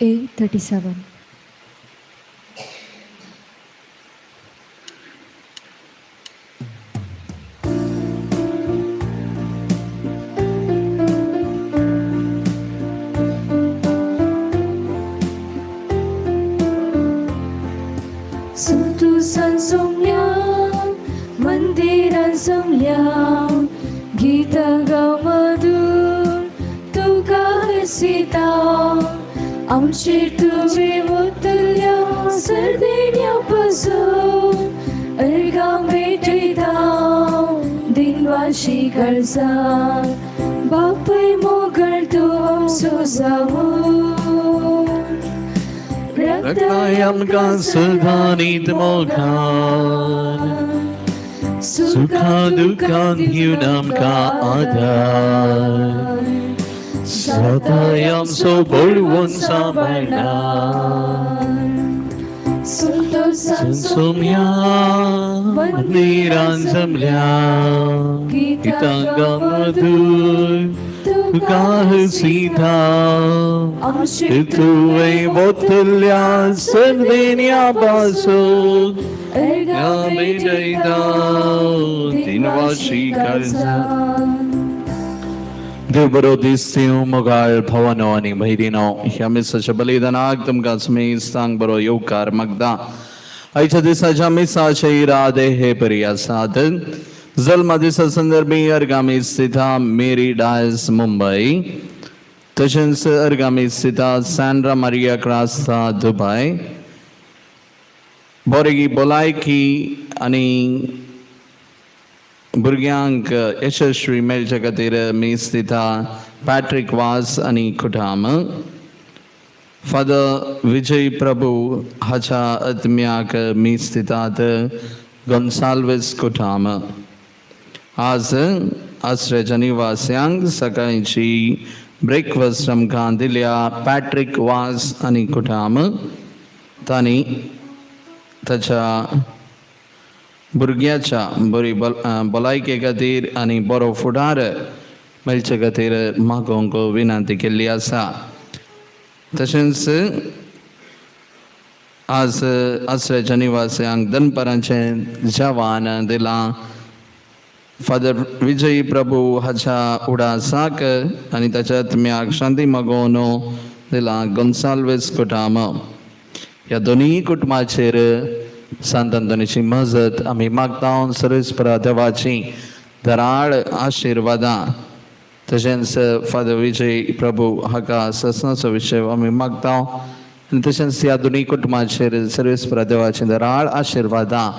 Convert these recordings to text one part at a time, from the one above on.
A37. Suntusan sumyang, mandiran sumyang, गीत गामधूर तुका हसिता, आमचेर तुवें वतल्या सर्देण्या पासून अर्गां भेटयता, दिनवाशी काळजान बापय मोगळ तूं आमचो जावन, रक्ताय आमकां सदां नीत मोगान, सुखा दुखान दिवन आमकां आदार, सदांय आमचो बळवंत सांबाळना, सोम्या मंदिरान जमल्या, गीतां गामधूर तुका हसिता, तुवें वतल्या सर्देण्या पासून अर्गां भेटयता, दिनवाशी काळजान. देव बरो दीस दिवं मोगाळ भावानो आनी भयणीनो, ह्या मिसाच्या बलिदानाक तुमकां समेस्तांक बरो येवकार मागता. आयच्या दिसाच्या मिसाचे इरादे हे परी आसात. जल्मा दिसा संदर्भी अर्गामी स्थिता मेरी डायस मुंबई, तशेंच अर्गामी स्थिता सँड्रा मारिया क्रास्ता दुबय, बरी भलायकी आनी भुरग्यांक यशस्वी मेळचे खातीर मीस दिता पॅट्रीक वास आनी कुटाम, फादर विजय प्रभू हाच्या आत्म्याक मीस दितात गोन्साल्वीस कुटाम. आज आसऱ्याच्या निवास्यांक सकाळची ब्रेकफास्ट आमकां दिल्या पॅट्रीक वास आनी कुटाम. तांणी ताच्या भुरग्याच्या बरी भलायके खातीर आनी बरो फुडार मेळचे खातीर मागोवंक विनंती केल्ली आसा. तशेंच आज आसऱ्याच्या निवास्यांक दनपारांचें जेवण दिलां फादर विजय प्रभू हाच्या उडासाक आनी ताच्या आत्म्याक शांती मागोवन दिलां गोन्साल्वीस कुटाम. ह्या दोनूय कुटुंबाचेर सांत अंतोनीची मजत आमी मागता. सर्वेस्परा देवाची दराळ आशिर्वादां. तशेंच फादर विजय प्रभू हाका ससनाचो विशय आमी मागता आनी तशेंच ह्या दोनूय कुटुंबाचेर सर्वेस्परा देवाची दराळ आशिर्वादां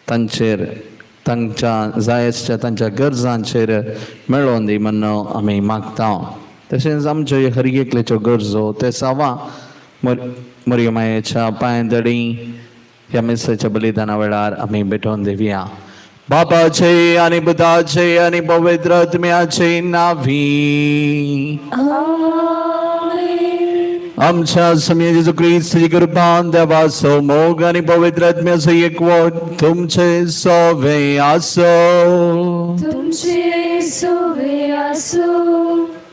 तांचेर तांच्या जायसच्या तांच्या गरजांचेर मेळोवन दी म्हण आमी मागता. तशेंच आमच्यो हर एकल्याच्यो गरजो ते सावा मरियमायेच्या पांयदडी ह्या मिसाच्या बलिदाना वेळार आमी भेटोवन दिवया. बापाचे आनी पुताचे आनी पवित्र आत्म्याचे नांवी आमच्या स्वामी जेजू क्रिस्ताची कृपा, देवाचो मोग आनी पवित्र आत्म्याचो एकवट तुमचे सोवे आसो. तुमचे सोवे आसो.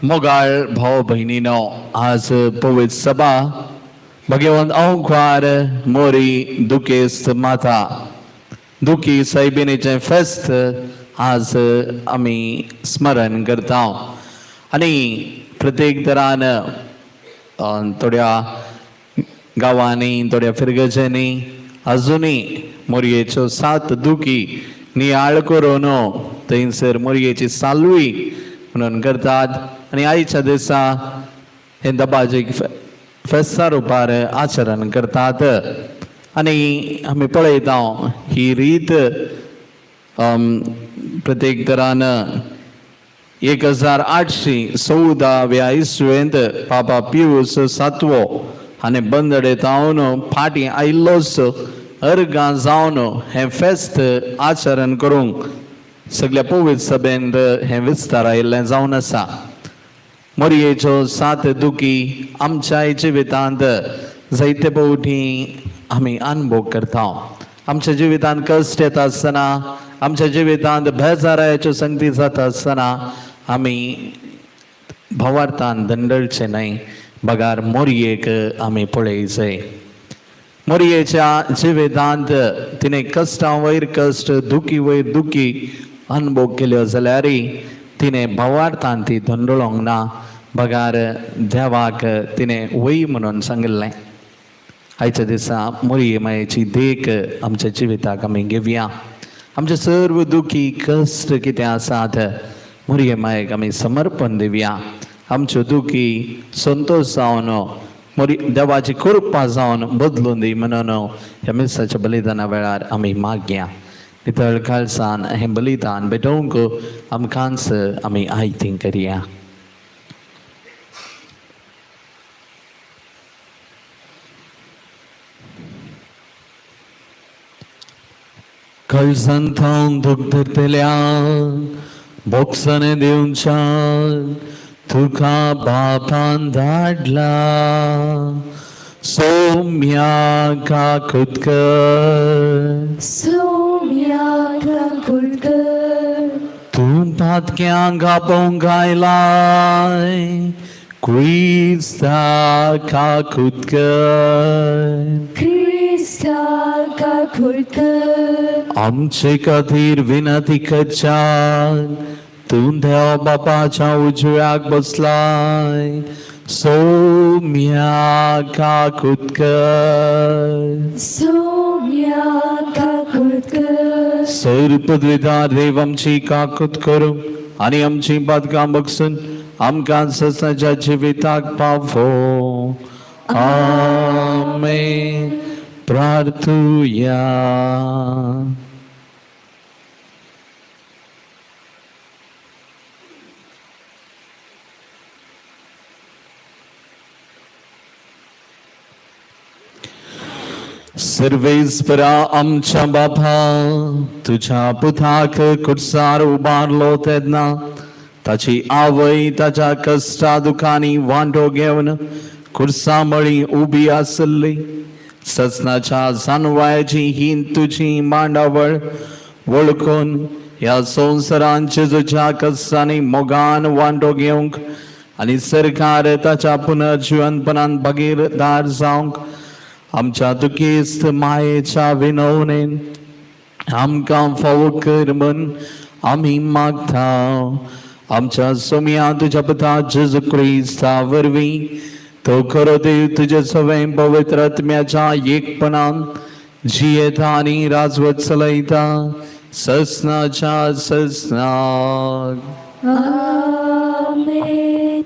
मोगाळ भाव भयणीनो, आज पवित्र सभा भगवंत अंकार मोरी दुखेस्त माता दुखी सायबिणीचें फेस्त आज आमी स्मरण करता. आनी प्रत्येक तरान थोड्या गांवांनी थोड्या फिरगजांनी अजुनूय मोरयेच्यो सात दुखी नियाळ करून थंयसर मोरयेची सालवी म्हणून करतात. आनी आयच्या दिसा हें दबाजीक फेस्ता रुपार आचरण करतात. आनी आमी पळयता ही रीत प्रत्येक तरान 1814व्या इसवेंत पापा पियूस सातवो आनी बंदडे तावन फाटीं आयिल्लोच अर्गां जावन हें फेस्त आचरण करूंक सगल्या पवित्र सभेंत हें विस्तार आयिल्लें जावन आसा. मोरयेच्यो सात दुखी आमच्या जिवितांत जायते फावटी आमी अनुभव करता. आमच्या जिवितांत कश्ट येता आसतना, आमच्या जिवितांत बेजारायच्यो संगती जाता आसतना आमी भावार्थान दंडळचें न्हय, बगार मोरयेक आमी पळयचें. मोरयेच्या जिवितांत तिणें कश्टां वयर कश्ट, दुखी वयर दुखी अनुभव केल्यो जाल्यार तिणें भावार्थान ती धंडळोंक ना, बगार देवाक तिणें वय म्हणून सांगिल्लें. आयच्या दिसा मोरये मायेची देख आमच्या जिविताक आमी घेवया. आमचे सर्व दुखी कश्ट कितें आसात मोरये मायेक आमी समर्पण दिवया. आमच्यो दुखी संतोश जावन मोरी देवाची कृपा जावन बदलून दी म्हणून ह्या मिसाच्या बलिदाना वेळार आमी मागया. नितळ काळसान हें बलिदान भेटोवंक आमकांच आमी आयतीं करया. कळसान थावन दूख धरतल्या बोक्साने दिवच्या तुका बापान धाडला सोम्या काकुतकर, सोम्या काकुतकर. तूं पातक्यांक आपोवंक आयलाय क्रिस्ता काकुतकर, क्रिस्ता काकुतकर. आमचे खातीर विनंती करच्या तूं देव बापाच्या उजव्याक बसलाय सोम्या काकुतकर, सोम्या काकुतकर. सैर पदवीदार देव आमची काकूत करूं आनी आमची पातकां बगसून आमकां ससाच्या जिविताक पावो. आमेन. प्रार्थुया. सर्वेस्परा आमच्या बापा, तुझ्या पुताक कुर्सार उबारलो तेन्ना ताची आवय ताच्या कश्टा दुखांनी वांटो घेवन कुर्सा मळी उबी आसली. ससनाच्या जानवायाची ही तुजी मांडावळ वळखून ह्या संवसारांचे तुज्या कश्टांनी मोगान वांटो घेवंक आनी सरकार ताच्या पुनर्जिवनपणान भागीदार जावंक आमच्या दुखेस्त मायेच्या विनवणेन आमकां फावो कर म्हूण आमी मागता. आमच्या सोम्या तुज्या पुता जेजू क्रिस्ता वरवीं तो खरो देव तुजे सवें पवित्र आत्म्याच्या एकपणान जियेता आनी राजवत चलयता ससनाच्या ससनाक. आमेन.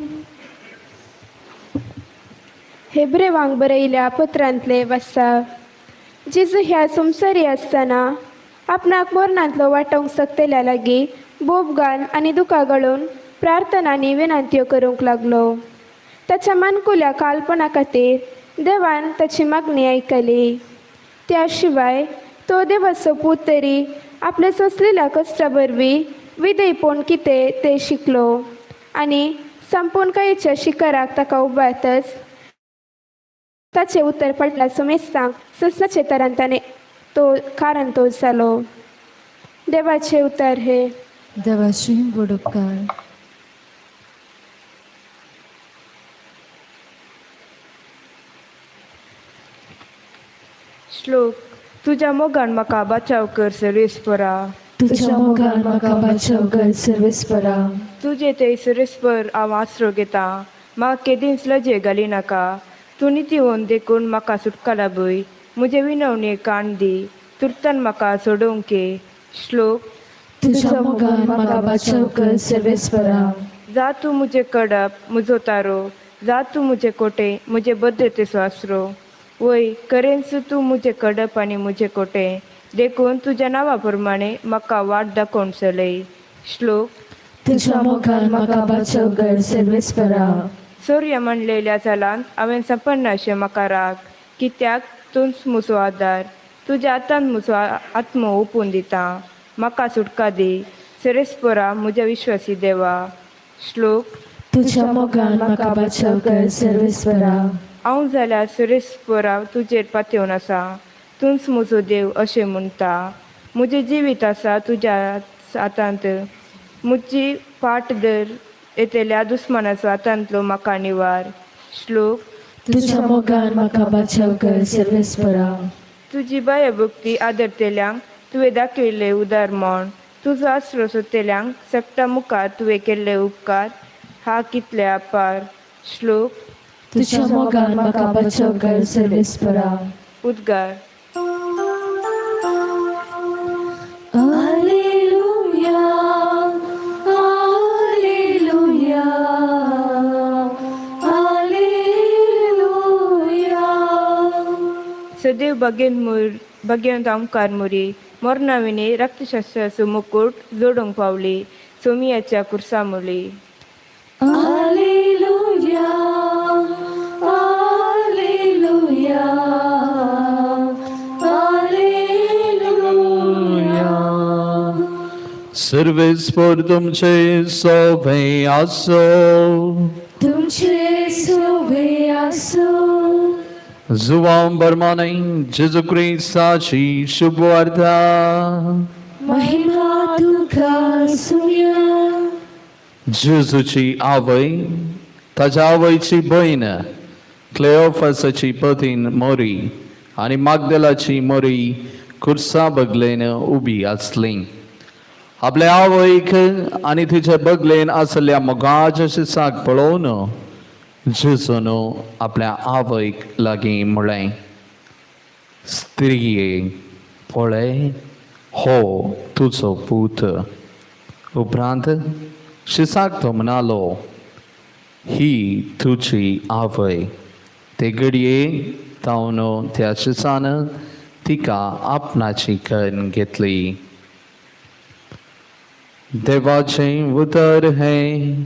हेब्रेवांक बरयल्या पत्रांतले वासा. जेजू ह्या संवसारी आसतना आपणाक मरणांतलो वाटोवंक शकतल्या लागीं बोबगान आनी दुकां गळून प्रार्थना आनी विनंत्यो करूंक लागलो. ताच्या मानकुल्या कालपणा खातीर देवान ताची मागणी आयकली. त्या शिवाय तो देवाचो पूत तरी आपल्या सोंसलेल्या कश्टा वरवीं विधेयपण कितें तें शिकलो आनी संपूर्णकायेच्या शिखराक ताका उबारतच ताचें उतर पडला समेस्तांक ससनाचे तरान ताणें तो कारण तो जालो. देवाचें उतर हे. देवाचे व्हड उपकार. श्लोक. तुज्या मोगान म्हाका बाचाव कर सर्वेस्परा, तुज्या मोगान म्हाका बाचाव कर सर्वेस्परा. तुजे ते सर्वेस्पर हांव आसरो घेता, म्हाका केदींच लजे घाली नाका. तूं निती होवन देखून म्हाका सुटका लाभय, म्हजे विनवणे कान दी, तुर्तान म्हाका सोडोवंक. श्लोक. तुज्या मोगान म्हाका बाचाव कर सर्वेस्परा. जा तूं म्हजें कडप म्हजो तारो, जा तूं म्हजें कोटे म्हजे भद्रतेचो आसरो. वय करेंच तूं म्हजें कडप आनी म्हजें कोटे, देखून तुज्या नांवा प्रमाणे म्हाका वाट दाखोवन चलय. श्लोक. तुज्या मोगान म्हाका बाचाव कर सर्वेस्परा. सोर्य म्हणलेल्या जालांत हांवें सपन्नाशें म्हाका राग, कित्याक तूंच म्हजो आदार. तुज्या हातान म्हजो आत्मो ओपून दिता, म्हाका सुटका दी सर्वेस्परा म्हज्या विश्वासी देवा. श्लोक. तुज्या मोगान म्हाका बाचाव कर सर्वेस्परा. हांव जाल्यार सर्वेस्परा तुजेर पातयेवन आसा, तूंच म्हजो देव अशें म्हणटा. म्हजें जिवीत आसा तुज्या हातांत, म्हजी फाट धर येतल्या दुस्मानाचो हातांतलो म्हाका निवार. श्लोक. तुझ्या मोगान म्हाका बाचाव कर सर्वेस्परा. तुजी भयभक्ती आदरतेल्यांक तुवें दाखयल्ले उदार म्हण, तुजो आसरो सोदतेल्यांक सगटा मुखार तुवें केल्ले उपकार हा कितले अपार. श्लोक. तुझ्या मोगान म्हाका बाचाव कर सर्वेस्परा. उद्गार. Alleluia, alleluia, alleluia. सदैव बगेन मुखार मुरी मरणाविनी रक्तशास्त्राचो मुकूट जोडूंक पावली सोमियाच्या कुर्सा मुली. Alleluia, alleluia, alleluia. सर्वेस्पर तुमचे सोबे आसो. तुमचे सोबे आसो. जुवां बर्माने जेजू क्रिस्ताची शुभवार्ता. महिमा तुका सुया. जेजूची आवय ताच्या आवयची भयण क्लेओफासाची पतीन मोरी आनी मागदेलाची मोरी कुर्सा बगलेन उबी आसली. आपल्या आवयक आनी तिच्या बगलेन आसल्या मोगाच्या शिसाक पळोवन जेजून आपल्या आवयक लागीं म्हळें, स्त्रिये पळय हो तुजो पूत. उपरांत शिसाक तो म्हणालो, ही तुजी आवय. ते घडये तावन त्या शिसान तिका आपणाची करून घेतली. देवाचें उतर हें.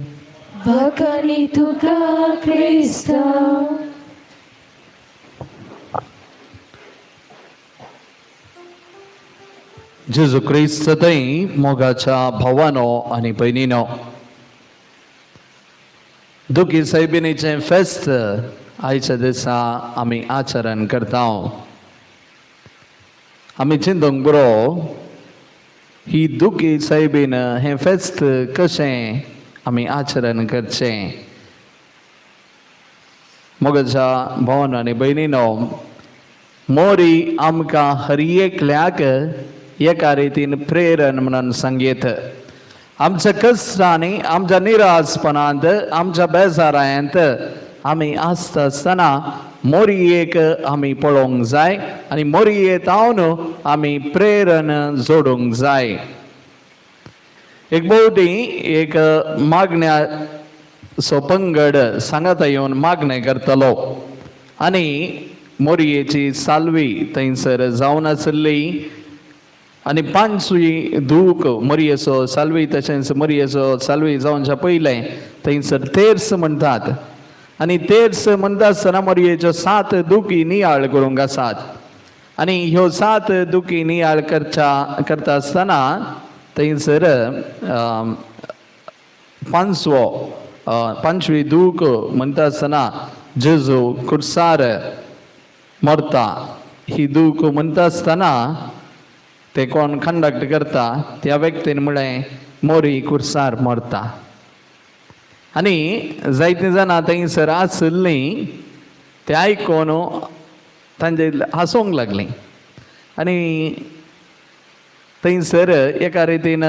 वाखाणी तुका क्रिस्ता. जेजू क्रिस्त थंय मोगाच्या भावानो आनी भयणीनो, दुखी सायबिणीचें फेस्त आयच्या दिसा आमी आचरण करता. आमी चिंतूंक बरो ही दुखी सायबीण हें फेस्त कशें आमी आचरण करचें. मोगाच्या भावानो आनी भयणीनो, मोरी आमकां हर एकल्याक एका रितीन प्रेरण म्हणून सांगयत. आमच्या कश्टांनी, आमच्या निरासपणांत, आमच्या बेजारांत आमी आसता आसतना मोरयेक आमी पळोवंक जाय आनी मोरये तावन आमी प्रेरण जोडूंक जाय. एक भोवटी एक मागण्याचो पंगड सांगाता येवन मागणें करतलो आनी मोरयेची साल्वी थंयसर जावन आसली आनी पांचवी दूख मोरयेचो साल्वी तशेंच मोरयेचो साल्वी जावच्या पयलें थंयसर तेर्स म्हणटात आनी तेर्स म्हणटा आसतना मोरयेच्यो सात दुखी नियाळ करूंक आसात आनी ह्यो सात दुखी नियाळ करता आसतना थंयसर पांचवो पांचवी दूख म्हणटा आसतना जेजू कुर्सार मरता ही दूख म्हणटा आसतना ते कोण कंडक्ट करता त्या व्यक्तीन म्हळें मोरी कुर्सार मरता. आनी जायतीं जाणां थंयसर आशिल्लीं ते आयकून तांचे हांसूंक लागलीं आनी थंयसर एका रितीन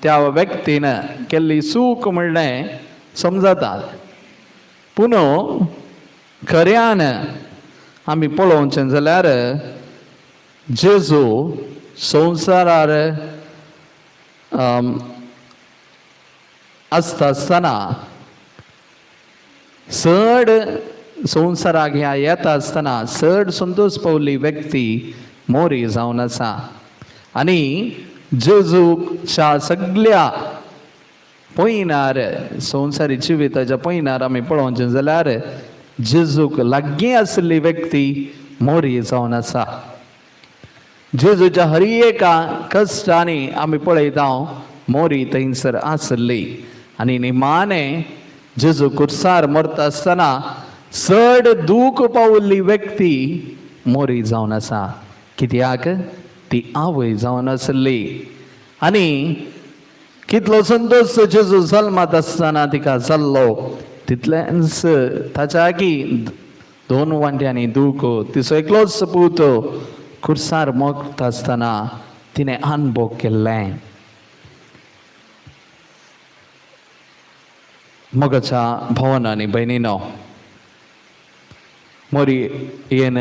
त्या व्यक्तीन केल्ली चूक म्हणलें समजतात. पूण खऱ्यान आमी पळोवचें जाल्यार जेजू संवसारार आसता आसतना चड संवसाराक ह्या येता आसतना चड संतोश पावल्ली व्यक्ती मोरी जावन आसा आनी जेजूच्या सगल्या पयनार संवसारी जिविताच्या पयनार आमी पळोवचें जाल्यार जेजूक लागीं आशिल्ली व्यक्ती मोरी जावन आसा. जेजूच्या हर एका कश्टांनी आमी पळयता मोरी थंयसर आसली आनी निमाणें जेजू कुर्सार मरता आसतना चड दूख पावल्ली व्यक्ती मोरी जावन आसा. कित्याक ती आवय जावन आसली आनी कितलो संतोश जेजू जल्मात आसतना तिका जाल्लो तितलेंच ताच्या आगी 2 वांट्यांनी दूख तिचो एकलोच पूत खुर्सार मोगता आसतना तिणें अनभोग केल्लें. मोगाच्या भावान आनी भयणीनो, मोरयेन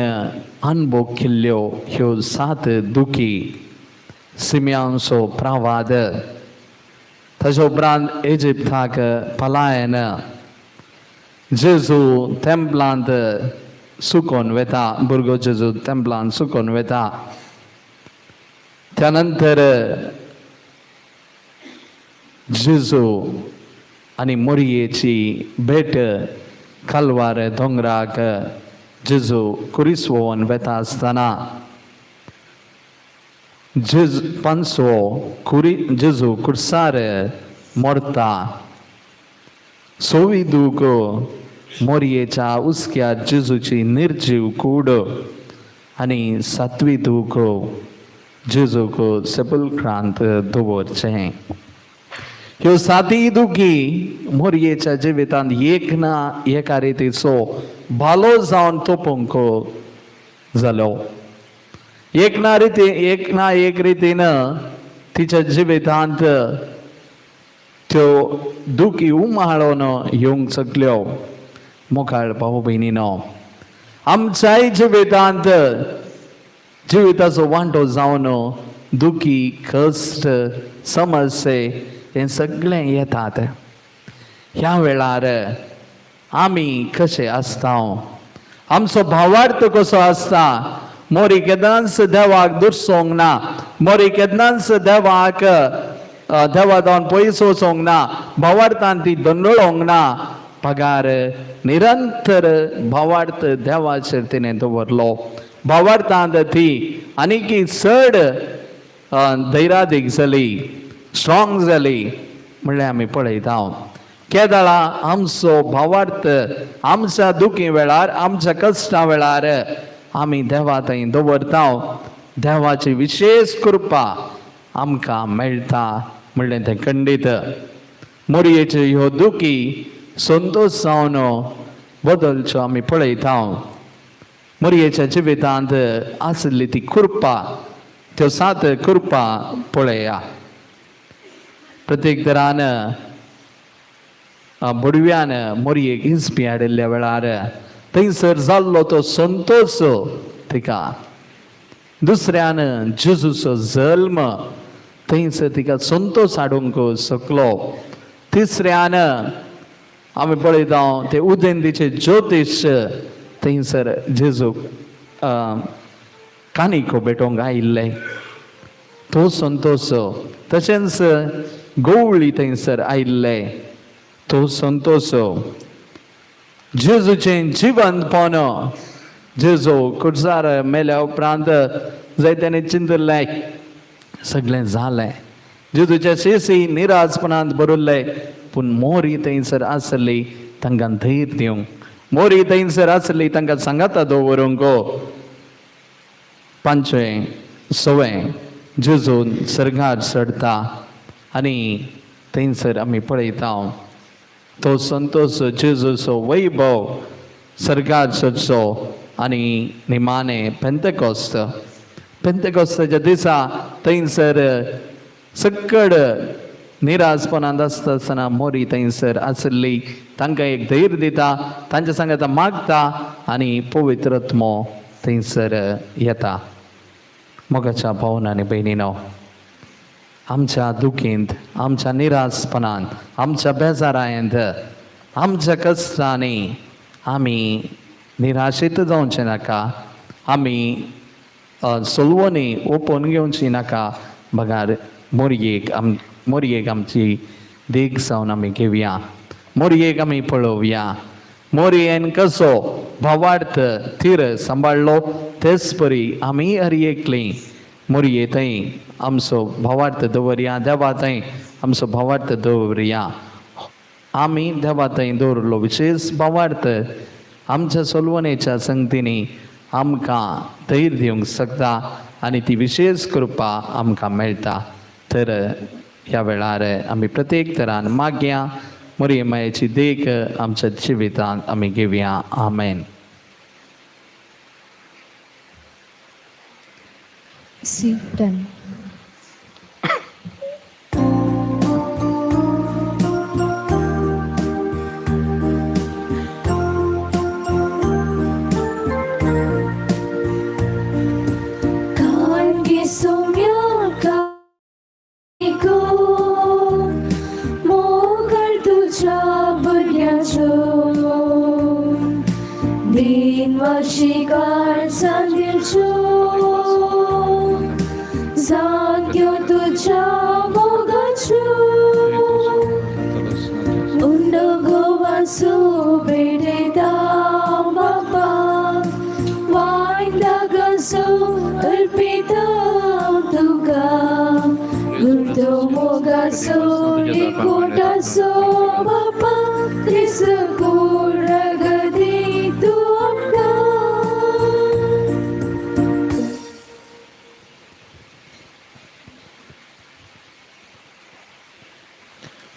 अनभोग केल्ल्यो ह्यो 7 दुखी सिम्यांचो प्रवाद, ताच्या उपरांत इजिप्ताक पलायन, जेजू तेंपलांत सुकोन वेता, भुरगो जेजू तेंपलांत सुकोन वेता, त्या नंतर जेजू आनी मोरयेची भेट कालवार दोंगराक जेजू कुरीस वोवन वेता आसतना जेजू पांचवो कुरी जेजू कुर्सार मरता, सवी दूख मोरयेच्या हुस्क्या जेजूची निर्जीव कूड आनी 7वी दूख जेजूक सेपुलक्रांत दवरचें. ह्यो 7 दुखी मोरयेच्या जिवितांत एक ना एका रितीचो भालो जावन तोपूंक जालो. एक ना रिती एक ना एक रितीन तिच्या जिवितांत त्यो दुखी उमाळोन येवंक शकल्यो. मुखार भाव भयणीनो, आमच्याय जिवितांत जिविताचो वांटो जावन दुखी कश्ट समस्ये हें सगळें येतात. ह्या वेळार आमी कशे आसता, आमचो भावार्थ कसो आसता? मोरी केन्नाच देवाक दुरसोंक ना, मोरी केन्नाच देवाक देवा जावन पयस वचोंक ना, भावार्थान ती दंडळोंक ना, पगार निरंतर भावार्थ देवाचेर तिणें दवरलो. भावार्थांत ती आनीकी चड धैर्यादीक जाली, स्ट्रॉंग जाली म्हणल्यार आमी पळयता. केदळा आमचो भावार्थ आमच्या दुखी वेळार, आमच्या कश्टा वेळार आमी देवा थंय दवरता, देवाची विशेष कृपा आमकां मेळटा म्हणलें तें खंडीत. मोरयेच्यो ह्यो दुखी संतोश जावन बदलच्यो आमी पळयता. मोरयेच्या जिवितांत आशिल्ली ती कृपा, त्यो 7 कृपा पळया. प्रत्येक तरान बडव्यान मोरयेक हिंसपी हाडिल्ल्या वेळार थंयसर जाल्लो तो संतोश तिका, दुसऱ्यान जेजूचो जल्म थंयसर तिका संतोश हाडूंक शकलो. तिसऱ्यान आमी पळयता ते उदेंतीचे ज्योतीश थंयसर जेजूक कानिको भेटोवंक आयिल्ले, तो संतोश. तशेंच गवळी थंयसर आयिल्ले, तो संतोश. जेजूचें जिवंतपण, जेजू कुर्सार मेल्या उपरांत जायत्यांनी चिंतिल्लें सगळें जालें, जेजूच्या शेसी निराजपणांत भरिल्ले, पूण मोरी थंयसर आसली तांकां धैर्य दिवंक, मोरी थंयसर आसली तांकां सांगाता दवरूंक. 5वें 6वें जेजून सर्गार चडता आनी थंयसर आमी पळयता तो संतोश, जेजूचो वैभव सर्गार चडचो. आनी निमाणे पेंतेकोस्त, पेंतेकोस्ताच्या दिसा थंयसर सकड निराजपणांत आसता आसतना मोरी थंयसर आशिल्ली, तांकां एक धैर्य दिता, तांच्या सांगाता मागता आनी पवित्र आत्मो थंयसर येता. मोगाच्या भावन आनी भयणीनो, आमच्या दुखींत, आमच्या निराजपणांत, आमच्या बेजारायंत, आमच्या कश्टांनी आमी निराशेत जावचें नाका, आमी सोलवणी ओपोवन घेवची नाका, बगार मोरयेक मोरयेक आमची देख जावन आमी घेवया, मोरयेक आमी पळोवया. मोरयेन कसो भावार्थ थीर सांबाळ्ळो तेच परी आमी हर एकली मोरये थंय आमचो भावार्थ दवरया, देवा थंय आमचो भावार्थ दवरया. आमी देवा थंय दवरलो विशेष भावार्थ आमच्या सोलवणेच्या संगतींनी आमकां धैर्य दिवंक शकता आनी ती विशेष कृपा आमकां मेळटा. तर ह्या वेळार आमी प्रत्येक तरान मागया मरिये मायेची देख आमच्या जिवितांत आमी घेवया. आमेन. C 10.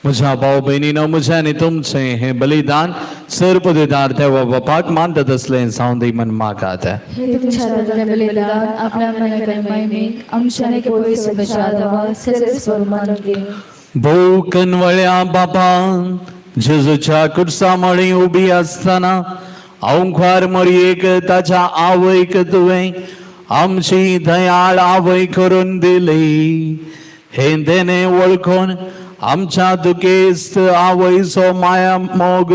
म्हज्या भाव भयणीनो, म्हजें आनी तुमचें हें बलिदान सर्वपदवीदार देवा बापाक मानतात असलें जावं दी म्हण मागात. भोव कनवळ्या बापा, जेजूच्या कुर्सा मळी उबी आसतना अवंख्वार मरयेक ताच्या आवयक तुवें आमची दयाळ आवय करून दिली. हें देणें वळखून आमच्या दुखेस्त आवयचो माया मोग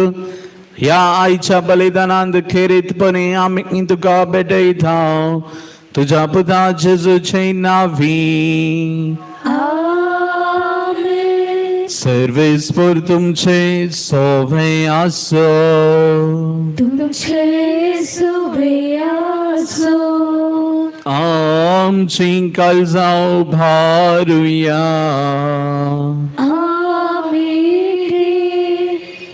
ह्या आयच्या बलिदानांत खेरीतपणी आमी तुका भेटयता. तुज्या पुता जेजूचे नांवी. सर्वेस्पर तुमचे सोवे आसो. तुमचे सोवे आसो. आमची काळजां भारुया. आमी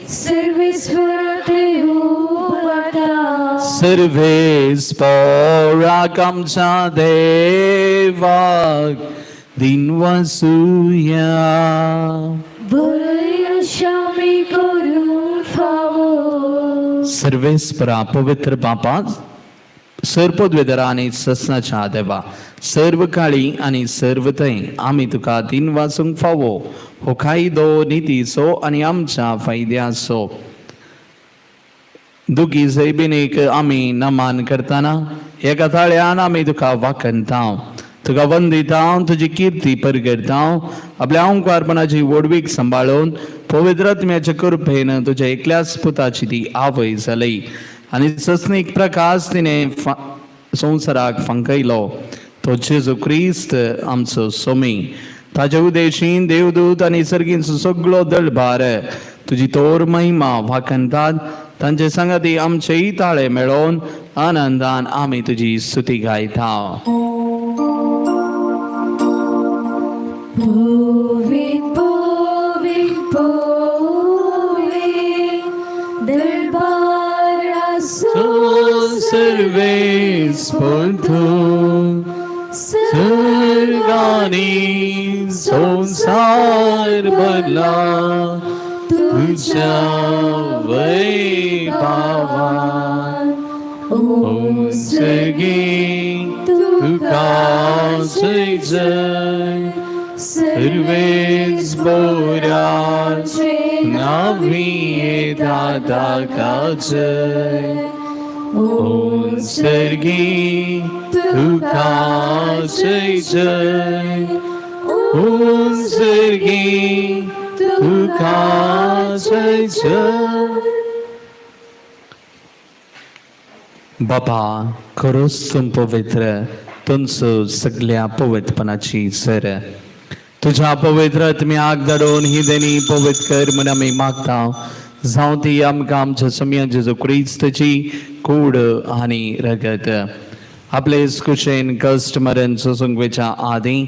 सर्वेस्पराक उबारता. सर्वेस्पराक आमच्या देवाक दिनवासुया. बरयशामी करूंक फावो. सर्वेस्परा पवित्र बापा, सर्वपदवेदरा आनी ससनाच्या देवा, सर्व काळी आनी सर्व थंय आमी तुका दिन वाचूंक फावो हो कायदो नितीचो आनी आमच्या फायद्याचो. दुखी जैबिनीक आमी नमान करतना एका ताळ्यान आमी तुका वाखणता, तुका वंदिता, तुजी किर्ती परगडता. आपल्या अंकुरपणाची व्हडवीक सांबाळून पवित्र आत्म्याच्या कृपेन तुज्या एकल्याच पुताची ती आवय जाली आनी ससनीक प्रकाश तिणें संवसाराक फांकयलो. तो जेजू क्रिस्त आमचो सोमी. ताजे उदेशीन देवदूत आनी सर्गींचो सगळो दळभार तुजी तोर महिमा वाखणतात. तांचे सांगाती आमचेय ताळे मेळोवन आनंदान आमी तुजी स्तुती गायता. सर्वेस्पर सर्गानी संसार भरला तुझ्या वैभवान. उंचगी तुका जय जय सर्वेस्पराचे नांवी दादा जय. उंचगी तुका जय जय उंचगी तुका जय जय. बाबा, खरोच तूं पवित्र, तुमचो सगळ्या पवित्रपणाची सर. तुझ्या पवित्र आत्म्याक धाडून ही देणी पवित्र कर म्हण आमी मागता. जावं ती आमकां आमच्या सम्या जेजू क्रिस्ताची कूड आनी रगत. आपले कुशेन कश्ट मरण सोसूंक वयच्या आदीं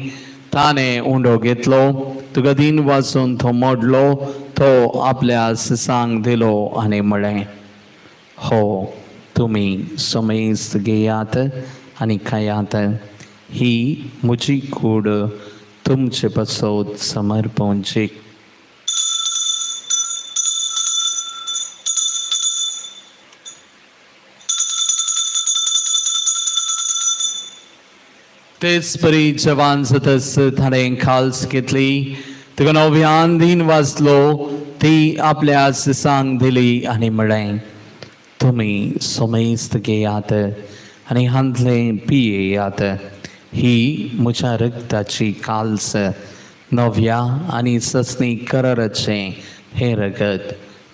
ताणें उंडो घेतलो, तुका दिन वाचून तो मोडलो, तो आपल्या सिसांक दिलो आनी म्हळें, हो तुमी समेस्त घेयात आनी खायात, ही म्हजी कूड तुमचे पासत समर्पणची. तेच परी जवान सतस ताणें खाल्स घेतली, तुका नव्यान दिन वाचलो, ती आपल्या सिसांक दिली आनी म्हळें, तुमी समेस्त घेयात आनी हांतलें पियेयात, ही म्हज्या रगताची काल्स, नव्या आनी ससनी कराराचें हें रगत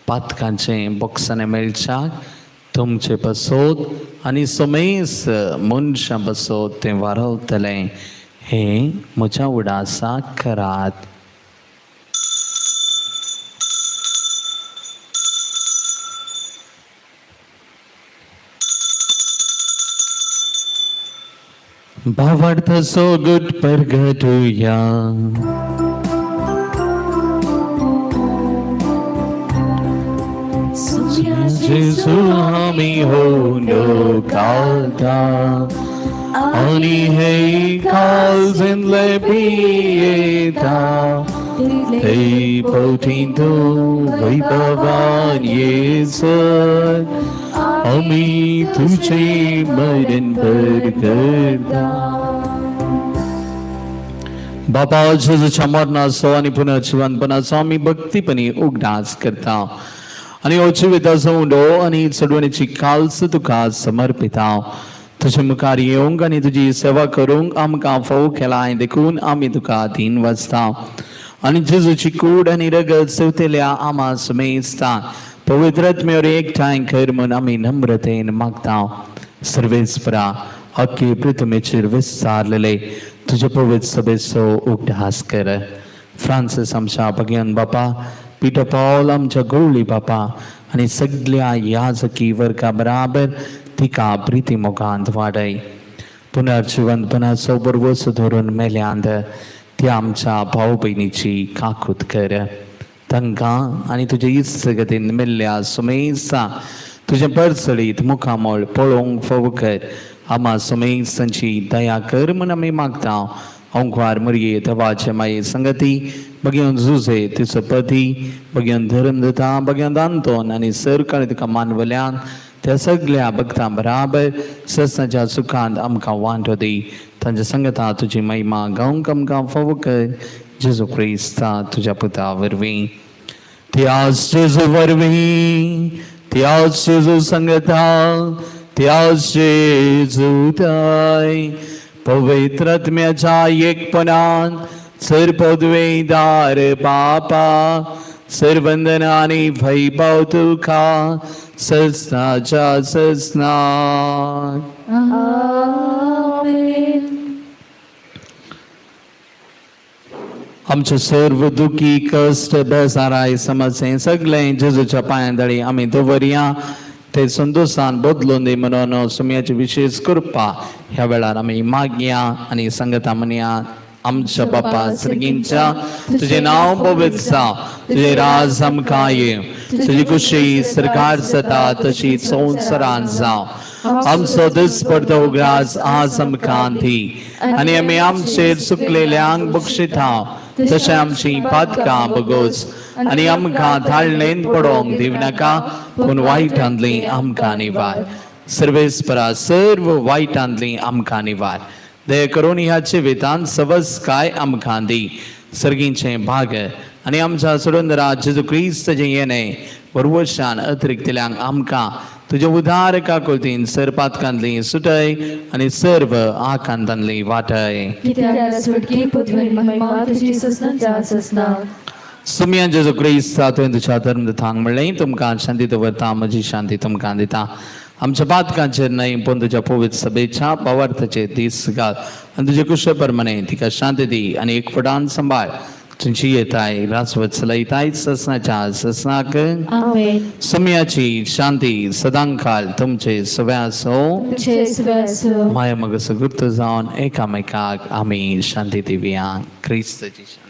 पातकांचें बोक्साणें मेळच्याक तुमचे पासत आनी समेस मनशां पासत तें वारवतलें, हें म्हज्या उडासाक करात. भावार्थाचो गुट परगटुया. जेजू आमी होनो घालता आनी हे काळजांतले पियेता, ते पोटी तूं वैभवान येसर आमी तुझे मरण परगटा. बाबा जेजूच्या मरणाचो आनी पुनर्जिवंतपणाचो आमी भक्तीपणी उगडास करता आनी हो जिविताचो उंडो आनी चडवणीची काल्स तुका समर्पिता. तुजे मुखार येवंक आनी तुजी सेवा करूंक आमकां फोव केलाय देखून आमी तुका दीन वाचता आनी जेजूची कूड आनी रगत सेवतेल्या आमा समेस्ता पवित्र आत्म्यावर एकठांय कर म्हूण आमी नम्रतेन मागता. सर्वेस्परा अख्खे पृथ्वीचेर विस्तारलेले तुजे पवित्र सभेचो उगडास कर. फ्रांसीस आमच्या भगयान बापा, पीटर पॉल आमच्या गवळी बापा आनी सगळ्या याजकी वर्गा बराबर तिका प्रिती मोगांत वाडय. पुनर्जिवंतपणाचो बरवसो धरून मेल्यांत त्या आमच्या भाव भयणीची काकूत कर. तांकां आनी तुजे इत्सगतीन मेल्ल्या सुमेसा तुजें परचळीत मुखामळ पळोवंक फोव कर. आमा सुमेसांची दया कर म्हूण आमी मागता. अंकवार मुरये तवाचे माये संगती बगेवन जुजे तिचो पती बगेवन धर्म दिता बगेवन आंतोन आनी सरकाळी तुका मानवल्यान त्या सगळ्या भक्तां बराबर सस्नाच्या सुखांत आमकां वांटो दी. तांच्या संगता तुजी महिमा गावंक आमकां फोव कर. जेजू क्रिस्ता तुज्या पुता वरवीं, त्याच जेजू वरवीं, त्याच जेजू संगता, त्याच जेजू ताय पवित्र आत्म्याच्या एकपणान सर पदवेदार बापा सरवंदना आनी वैभव तुका ससनाच्या ससना. आमेन. आमचे सर्व दुखी कश्ट बेजाराय समस्ये सगळें जेजूच्या पांयां तळी आमी दवरया. ते संतोशान बदलून दी म्हणून सुम्याची विशेष कृपा ह्या वेळार आमी मागया आनी संगता म्हणया. आमच्या बापा सर्गींच्या तुजें नांव पवित्र जावं, तुजें राज आमकां येवं, तुजी खुशी सरकार जाता तशी संवसारांत जावं. आमचो दिसपडतो उगडास आज आमकां दी आनी आमी आमचेर चुकलेल्यांक बक्षिता तशें आमची पातकां बगोच आनी आमकां धाडणेन पडोवंक दिवनाका पूण वायटांतली आमकां निवार. सर्वेस्परा सर्व वायटांतली आमकां निवार. दया करून ह्या जिवितांत सवस काय आमकां दी. सर्गींचें भाग आनी आमच्या सोडून जेजू क्रिस्ताचें येणें बरवशान अतिरिक्तल्यांक आमकां तुज्या उदार काकुळतीन सर पातकांतली सुटय आनी सर्व आकांतांतली वाटय. सुमयान जेजू क्रिस्ता तुवें तुज्या धर्म थांग म्हणलें, तुमकां शांती दवरता, म्हजी शांती तुमकां दिता. आमच्या पातकांचेर न्हय पूण तुज्या पवित्र सभेच्या पवार्थाचेर दीस घाल आनी तुजे कुशे प्रमाणे तिका शांती दी आनी एकवटान सांबाळ. तुमची येताय राजवत चलयताय ससनाच्या ससनाक. सुमयाची शांती सदांकाल तुमचे सव्या आसूं. माया मग सगुर्त जावन एकामेकाक आमी शांती दिवया. क्रिस्ताची शांती.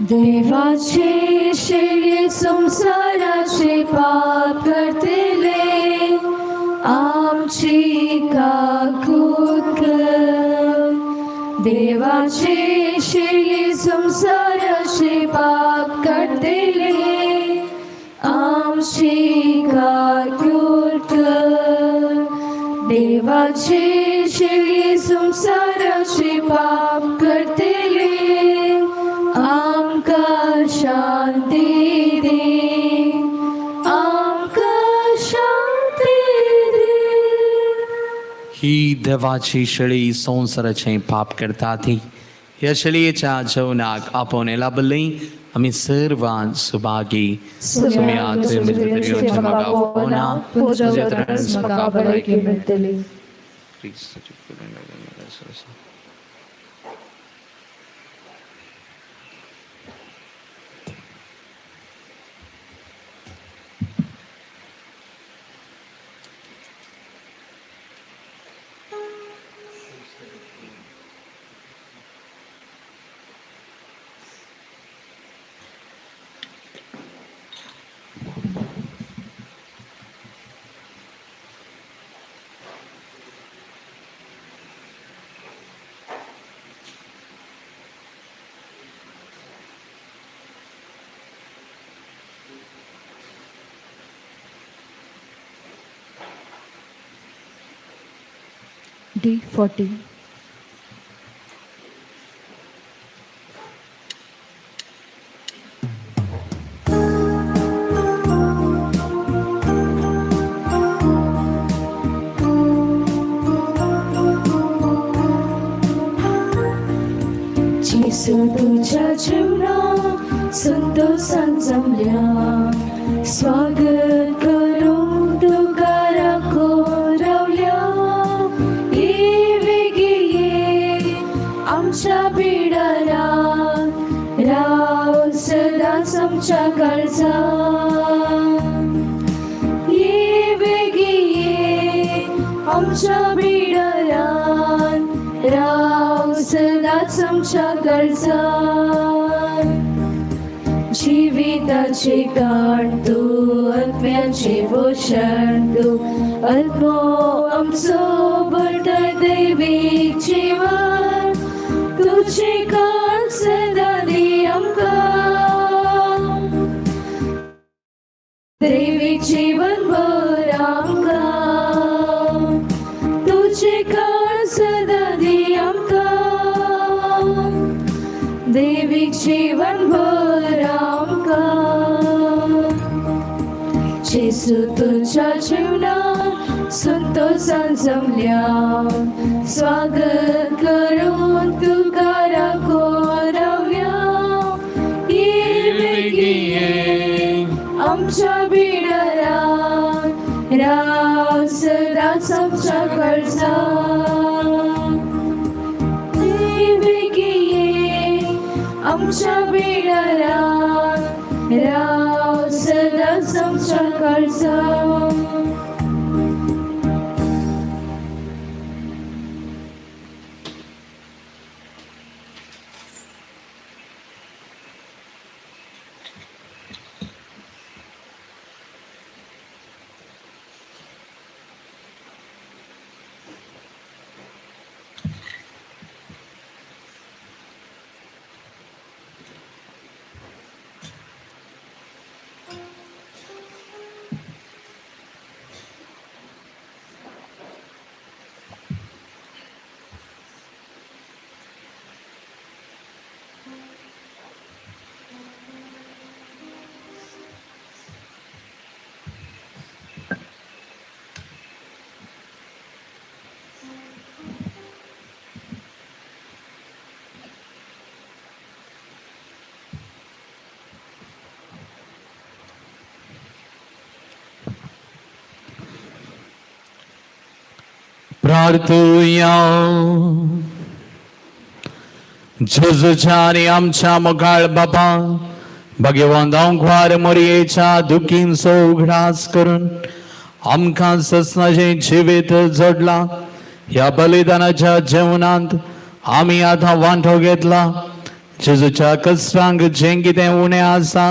देवाचे शेळये संसाराचे पाप करतले आमची काकूत कर. देवाचे शेळये संसाराचे पाप करतले आमची काकूत कर. देवाचे शेळये संवसाराचे पाप करतले आमकां शांती दी आमकां शांती दी. ही देवाची शेळी संवसाराचें पाप करता ती ह्या शेळयेच्या जेवणाक आपोवन लाभली आमी सर्वां सुभागी. D40. जेसू तुझ्या जीवनात संतोषान जमल्या स्वागत करूं तुका राखो रावल्या. ये वेगी ये आमच्या बिडारात राव सदांच आमच्या काळजात. ये वेगी ये आमच्या बिडारात राव सदांच आमच्या काळजात. जिविताचे काण तूं आत्म्याचे पोशण तूं आत्मो आमचो भरता दैवीक जीवन तुझे काण सदां दी आमकां दैवीक जीवन भर आमकां तुझे काण सदां दी आमकां दैवीक जीवन भर आमकां. जेसू तुझ्या जीवनात संतोषान जमल्या स्वागत करून तुका राखो रावया. ये वेगी ये आमच्या बिडारात राव सदांच आमच्या काळजात. ये वेगी ये आमच्या बिडारात राव सदांच आमच्या काळजात. प्रार्थुया. जेजूच्या आनी आमच्या मुखाळ बापा भगवंत अंकवार मोरयेच्या दुखींचो उगडास करून आमकां ससनाचें जिवीत जोडलां. ह्या बलिदानाच्या जेवणांत आमी आतां वांटो घेतला. जेजूच्या कश्टांक जें कितें उणें आसा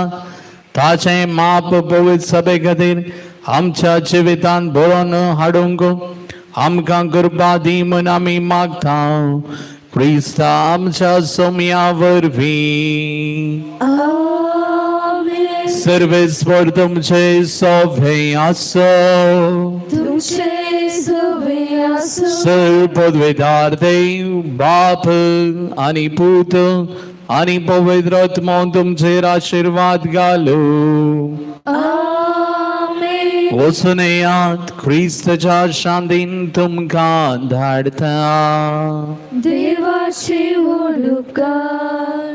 ताचें माप पवित्र सभे खातीर आमच्या जिवितांत बरोवन हाडूंक आमकां कृपा दी म्हूण आमी मागता. क्रिस्ता आमच्या सोम्या वरवीं. आमेन. सर्वेस्पर तुमचे सोभे आसो. तुमचे सोभे आसूं. सर पदवेदार देव बाप आनी पूत आनी पवित्र आत्मो तुमचेर आशिर्वाद घालू. आमेन. वचून येयात, क्रिस्तच्या शांतीन तुमकां धाडटा. देवाचे व्हड उपकार.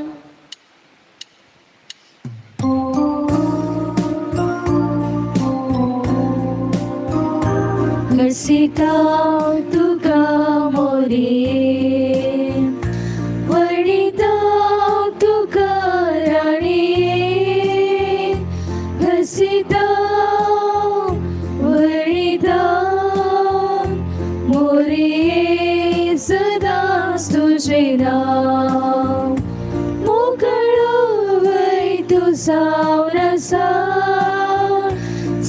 हर्षिता तुका मोरये, वर्णिता तुका राणये, हर्षिता वर्णिता मोरये सदांच तुजें नांव. मोकळो वय तूं जावन आसा,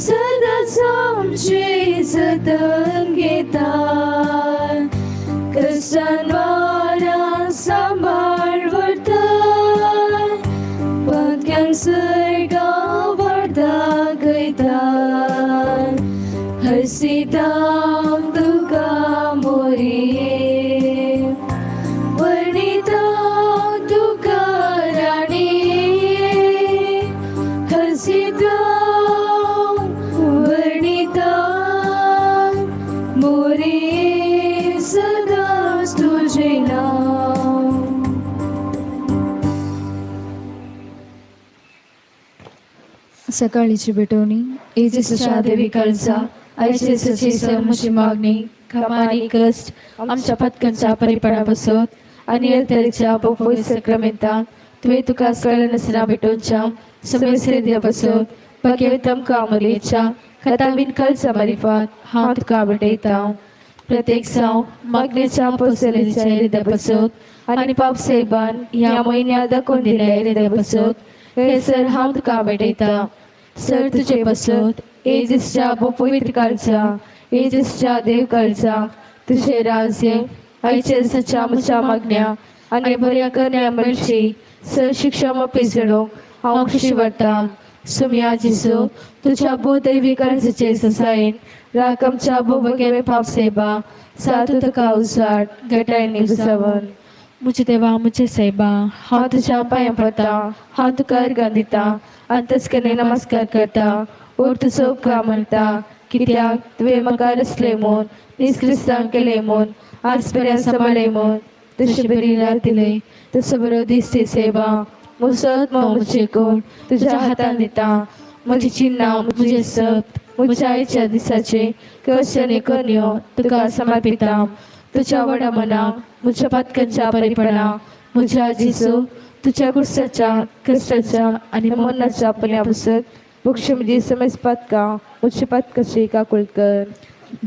सदांच आमचें जतन घेता. कश्टान वारां सांबाळ व्हरता, पाक्यांक सर्गा वाट दाखयता. हर्षिता तुका मोरये, वर्णिता तुका राणये, हर्षिता वर्णिता मोरये सदांच तुजें नांव. सकाळीची भेटवणी. येजेसूच्या देवी काळजा आयचे सची म्हजी मागणी खमानी कश्ट आमच्या पत्कांच्या परिपणा बसत आनी तरेच्या पवित्र सक्रामेंतान तुवें तुका कळ्ळें नासतना भेटोवच्या समेस्त्र बसत भाग्यवतम कामलेच्या कथाबीन कळचा मारिफात हांव तुका भेटयता. प्रत्येक साव मागणेच्या पोसलेच्या हृदय बसत आनी पाप साहेबान ह्या म्हयन्या दाखोवन दिल्या हृदय बसत हे सर हांव तुका भेटयता. सर तुजे बसत येजेसच्या पवित्र काळजा येजेसच्या देव काळजा तुझे राज्य आयचे सच्या म्हज्या मागण्या आनी बऱ्या करण्या मेळची सर शिक्षा मापी झडोवंक हांव खुशी वाडटा. सुमया जेजू तुज्या भोवदैवी काळजाचे ससायेन राख आमच्या भोवगे पाप साहेबा सातू तुका उजवाड घटायनी घुसावन. म्हजे देवा म्हजे सायबा हांव तुज्या पांयां पडटा, हांव तुका अर्गां दिता अंतस्करणे नमस्कार करता. ओर तुजो उपकार म्हणटा कित्याक तुवें म्हाका रचलें म्हूण, नीज क्रिस्तांव केलें म्हूण, आज पर्यंत सांबाळ्ळें म्हूण, तुजे बरी रात दिलें तसो बरो दीस ती सेवा. म्हजो आत्मो म्हजें कोण तुज्या हातान दिता. म्हजी चिन्नां म्हजें सत म्हज्या आयच्या दिसाचें कश्ट आनी करण्यो तुका समर्पिता. तुज्या व्हडा मनाक म्हज्या पातकांच्या परिपणा म्हज्या जेजू तुज्या कुर्साच्या कश्टाच्या आनी मरणाच्या पुण्या पासत बक्षी म्हजी समेज पातकां म्हजी पातकाची काकूळ कर.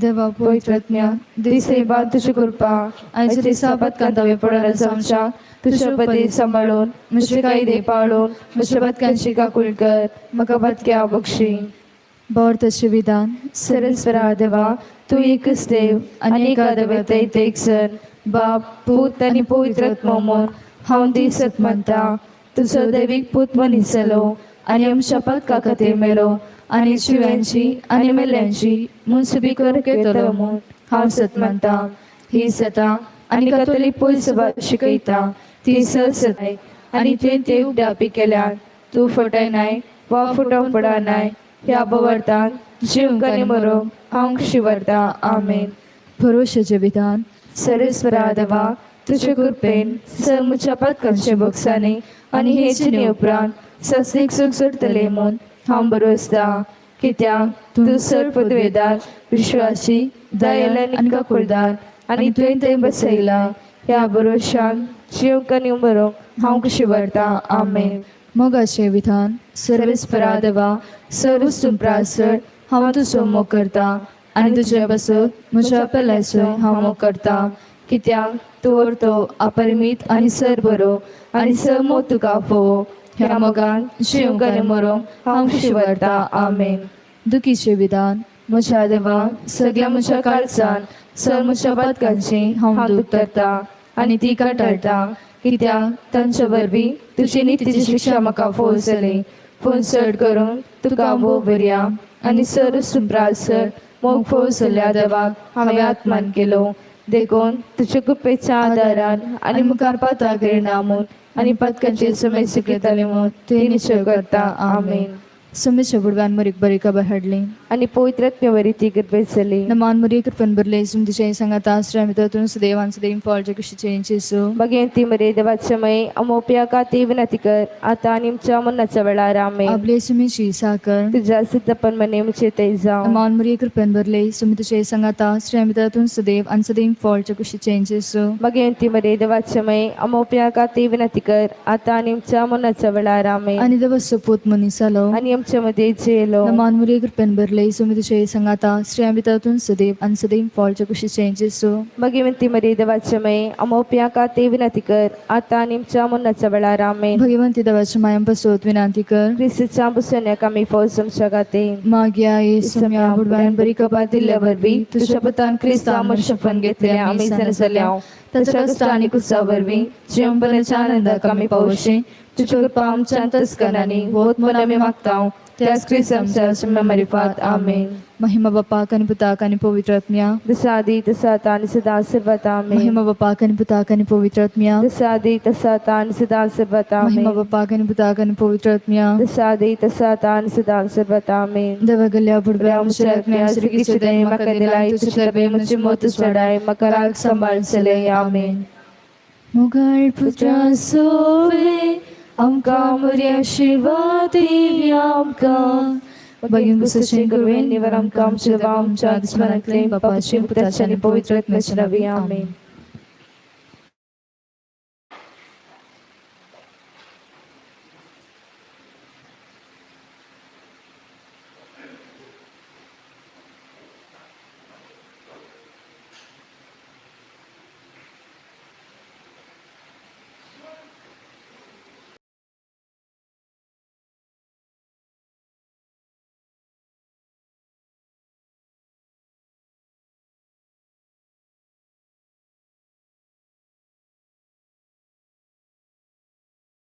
देवा पवित्र आत्म्या दिसेबा तुजी कृपा आयच्या दिसा पातकांत हांवें पडून आसा आमच्या तुज्या पदी सांबाळून म्हजे कायदे पाळून म्हज्या पातकांची काकूळ कर. म्हाका पातक्या बक्षी. भावार्थाचें विधान. सरस्वरा देवा तूं एकच देव आनी एका देवतेत एक सण बाप पूत आनी पवित्र आत्मो म्हूण हांव दिसत मानता. तुजो दैवीक पूत मनीस जालो आनी आमच्या पातका खातीर मेलो आनी जिव्यांची आनी मेल्यांची मुनसुबी करूंक येतलो म्हूण हांव सत मानता. ही सतां आनी कथोलीक पयस शिकयता ती सताय आनी तुवें ते उगडापी केल्यात. तूं फटयनाय वा फटोवंक पडनाय. ह्या भावार्थान जिवंक आनी मरोंक हांव खुशी व्हरता. आमेन. भरोशाचें विधान. सरस्वरा देवा तुजे कृपेन सर म्हज्या पातकांचे बोगसांनी आनी हे जिणे उपरांत सस्नीक सूख सोडटलें म्हूण हांव बरोसता. कित्याक तूं सर पदवेदार विश्वासी दयाल आनी काकुळदार आनी तुवें थंय बसयला. ह्या भरोशान जिवंक आनी मरोंक हांव खुशी व्हरता. आमेन. मोगाचें विधान. सर्वेस्परा देवा सर्वच तुमप्रासर हांव तुजो मोग करता आनी तुजे पासत म्हज्या पेल्याचो हांव मोग करता. कित्याक तूं व्हरतो अपरिमीत आनी सर बरो आनी सर मोग तुका फोव. ह्या मोगान जिवंक आनी मरोंक हांव खुशी व्हरता. आमेन. दुखीचें विधान. म्हज्या देवा सगळ्या म्हज्या काळजान सर म्हज्या पातकांची हांव दूख धरता आनी ती काटाळटा. कित्याक तांचे वरवीं तुजी नितीची शिक्षा म्हाका फोव जाली. पूण चड करून तुका भोव बरया आनी सर सुप्रासर मोग फोसल्या देवाक हांवें आत्मान केलो देखून तुज्या कृपेच्या आदारान आनी मुखार पाताक नामून आनी पदकांचे सुमेर शिकयतले म्हूण ते निश्चय करता. आमेन. सुमेच्या बुडव्यान मुरीक बरी खबर हाडली आनी पवित्र आत्म्या ती कृपेत जाली. नमान मुरी कृपेन भरले सुम तुझे सांगात आश्रय मित्रातून सुदैवान सुदैव फॉलच्या कुशीचे जेसू. भगवंती मरे देवाच्या मय अमोप्या काती विनंती कर आता आनी आमच्या मरणाच्या वेळार. आमेन. आपले सुमेची साकर तुझ्या सिद्धपण मने मुचे ते जावं. नमान मुरी कृपेन भरले सुम तुझे सांगात आश्रय मित्रातून सुदैव आणि सदैव फॉलच्या कुशीचे जेसू. भगवंती मरे देवाच्या मय अमोप्या काती विनंती कर आता आनी आमच्या मरणाच्या वेळार. आमेन. आणि देवाचो पूत मनीस जालो आनी आमच्या मध्ये जेलो. नमान मुरी कृपेन भरले सुमी तुझे सांगाता श्रेया मित्रातून सदैव आणि सदैव फॉलच्या कुशीचे जेसू. भगवंती मरे देवाच्या मय अमोप्या काती विनंती कर आता आनी आमच्या मरणाच्या वेळार. आमेन. भगवंती देवाच्या मायम पासत विनंती कर. क्रिस्ताच्या बुसण्याक आमी फौज आमच्या खातीर. माग्या येसुम्या बुडव्यान बरी कबार दिल्ल्या वरवीं तुझ्या पुतान क्रिस्ता मनुष्यपण घेतले आमी जाणा जाल्या ताच्या कश्ट आनी कुसा वरवीं जिवनपणाच्या आनंदाक आमी पावशी. तुझ्या कृपा आमच्या अंतस्करणांनी होत म्हूण आमी मागता त्याच क्रिस्त आमच्या सुम्या मारिफात. आमेन. महिमा बापाक आनी पुताक आनी पवित्र आत्म्या. जसा आदी तसा आता आनी सदां सर्वदा. आमेन. महिमा बापाक आनी पुताक आनी पवित्र आत्म्या. जसा आदी तसा आता आनी सदां सर्वदा. महिमा आमेन. बापाक आनी पुताक आनी पवित्र आत्म्या. जसा आदी तसा आता आनी सदां सर्वदा. आमेन. देवा गेल्या बुडव्या आमच्या आत्म्या सुर्गीचे दये म्हाका दिलाय तुझे तर्फे म्हजी मोत सोडाय म्हाका राग सांबाळचले. आमेन. मुगाळ पुत्रा सोवे आमकां मोरी आशिर्वाद दिवया आमकां बगीन कुसचें कुरवें निवर आमकां आमच्या देवा आमच्या दुस्मनांतले बापाचे पुताचे आनी पवित्र आत्म्याचे नांवी. आमेन.